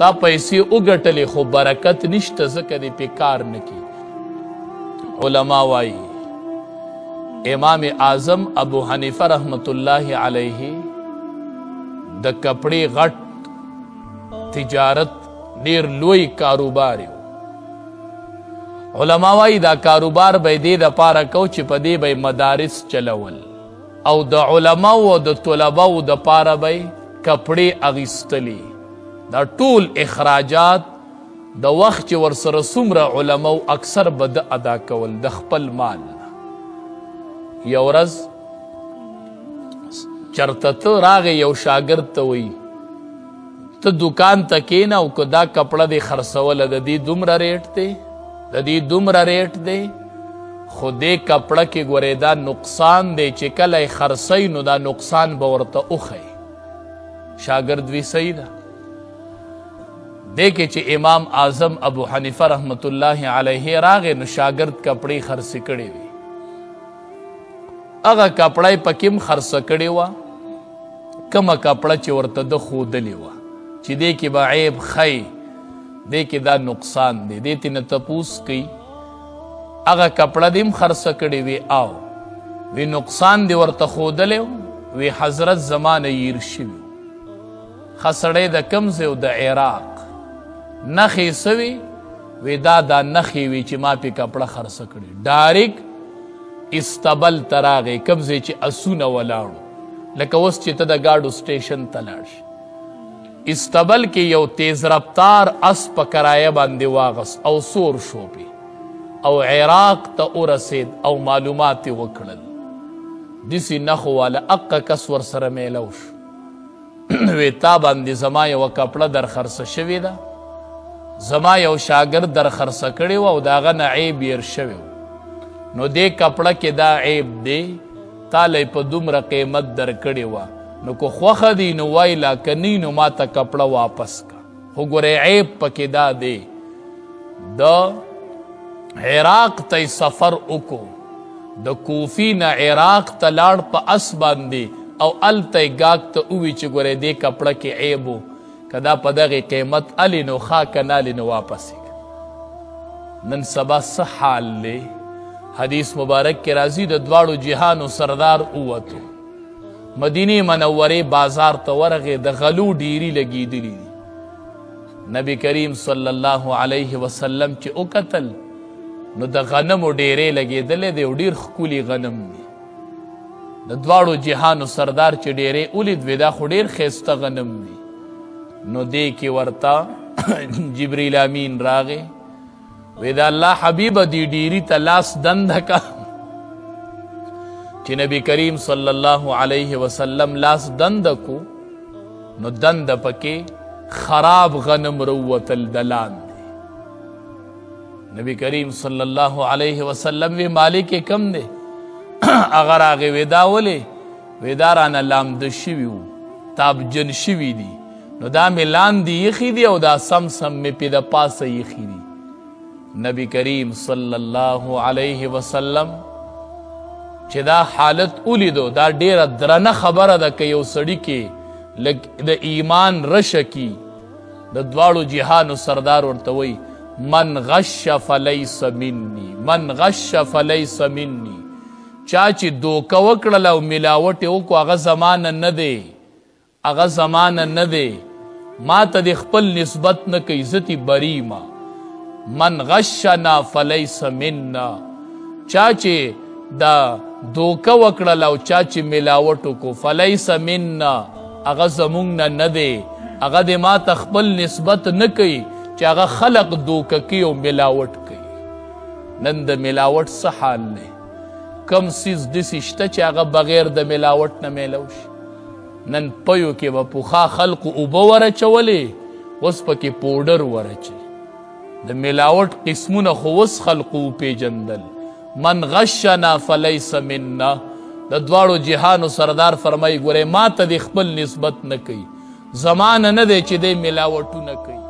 تا پیسې وګټلې خو برکت نشته، ځکه دې پې کار نه کیږي. علما وایي امام اعظم ابو حنیفه رحمت الله علیه د کپړې غټ تجارت ډیر لوی کاروبار یو. علما وایي دا کاروبار به دې دپاره کو چې په دې به مدارس چلول او د علماو او د طلباو دپاره به کپړې اخیستلې. دا ټول اخراجات د وخت چې ورسره څومره علماو اکثر به ده ادا کول د خپل مال. یو ورځ چرته ته راغی یو شاګرد ته وایي ته دوکان ته کښېنه او که دا کپړه دې خرڅوله د دې دومره ریټ دی، د دې دومره ریټ دی، خو دې کپړه کې ګورې دا نقصان دی چې کله یې خرڅوي نو دا نقصان به ورته وښیي. شاګرد وی صحیح ده. دې کې چې امام اعظم ابو حنیفه رحمت الله علیه راغی نو شاګرد کپړې خرڅې کړې وې، هغه کپړه یې پکې هم خرڅه کړې وه کومه کپړه چې ورته ده ښودلې وه چې دې کې به عیب ښیي، دې کې دا نقصان دی، دې ترې نه تپوس کوي. هغه کپړه دې هم خرڅه کړې وي او وی نقصان دې ورته ښودلی وی حضرت زما نه هېر شوي. ښه سړی د کوم ځای و؟ د عراق. نښې څه وې؟ وی دا دا نښې وې چې ما پې کپړه خرڅه کړې. ډایرک استبل ته راغی، کوم ځای چې اسونه ولاړو، لکه اوس چې ته د ګاډو سټیشن ته لاړ شې. استبل کې یو تیز رفتار اس په کرایه باندې واغست او سور شو پې او عراق ته ورسېد او معلومات یې وکړل. داسې نښو واله اقه کس ورسره میلو شو. وی تا باندې زما یوه کپړه در خرڅه شوې ده، زما یو شاګرد در خرڅه کړې وه او د هغه نه عیب هېر شوی و، نو دې کپړه کې دا عیب دی، تا له یې په دومره قیمت درکړې وه، نو که خوښه دی نو وایله، که نه نو ما ته کپړه واپس که. خو ګورې عیب پکې دا دی، د عراق ته یې سفر وکړو، د کوفي نه عراق ته لاړ په اس باندې او هلته یې ګاک ته ووی چې ګورې دې کپړه کې عیب و، که دا په دغې قیمت الې نو ښه، که نه الې نو واپس یې کړه. نن سبا څه حال دی؟ حدیث مبارک کې راځي د دواړو جهانو سردار ووتو، مدینې منورې بازار ته ورغی، د غلو ډیري لګېدلي دي. نبی کریم صلی الله علیه وسلم چې وکتل نو د غنمو ډیرې لګېدلی دی او ډېر ښکلي غنم دي. د دواړو جهانو سردار چې ډیرې ولید وی دا خو ډېر ښایسته غنم دي. نو دې کې ورته جبریل امین راغی وی دا الله حبیبه دې ډیري ته لاس دنده که. چې نبی کریم صلی الله علیه وسلم لاس دنده کو نو دنده پکې خراب غنم رووتل د لاندې. نبی کریم صلی الله علیه وسلم وی مالک یې کم دی؟ هغه راغی وی دا ولې؟ وی دا رانه لامده شوي وو، تابجن شوي دي، نو دا مې لاندې ایښي دي او دا سم سم مې پې د پاسه ایښي دي. نبی کریم صلی الله علیه وسلم چې دا حالت ولیدو، دا ډیره درنه خبره ده که یو سړي کې لږ د ایمان رشه کی. د دواړو جهانو سردار ورته وایي من غش فلیس مني، من غش فلیس مني. چا چې دوکه وکړله او ملاوټ یې وکړو هغه زمانه نه دی، هغه زمانه نه دی، ما ته دې خپل نسبت نه کوي، زه ترې بري ما. من غشنا فلیس منا، چا چې دا دوکه وکړله او چا چې ملاوټ وکړو فلیس منا، هغه زمونږ نه نه دی، هغه دې ما ته خپل نسبت نه کوي چې هغه خلق دوکه کوي او ملاوټ کوي. نن د ملاوټ څه حال دی؟ کم څیز داسې شته چې هغه بغیر د ملاوټ نه میلو شي. نن پیو کې به پخوا خلقو اوبه ورچولې، اوس پکې پوډر ورچوي. د ملاوټ قسمونه خو اوس خلقو وپېژندل. من غشنا فلیس منا. د دواړو جهانو سردار فرمایي ګورې ما ته دې خپل نسبت نه کوي، زمانه نه دی چې دی ملاوټونه کوي.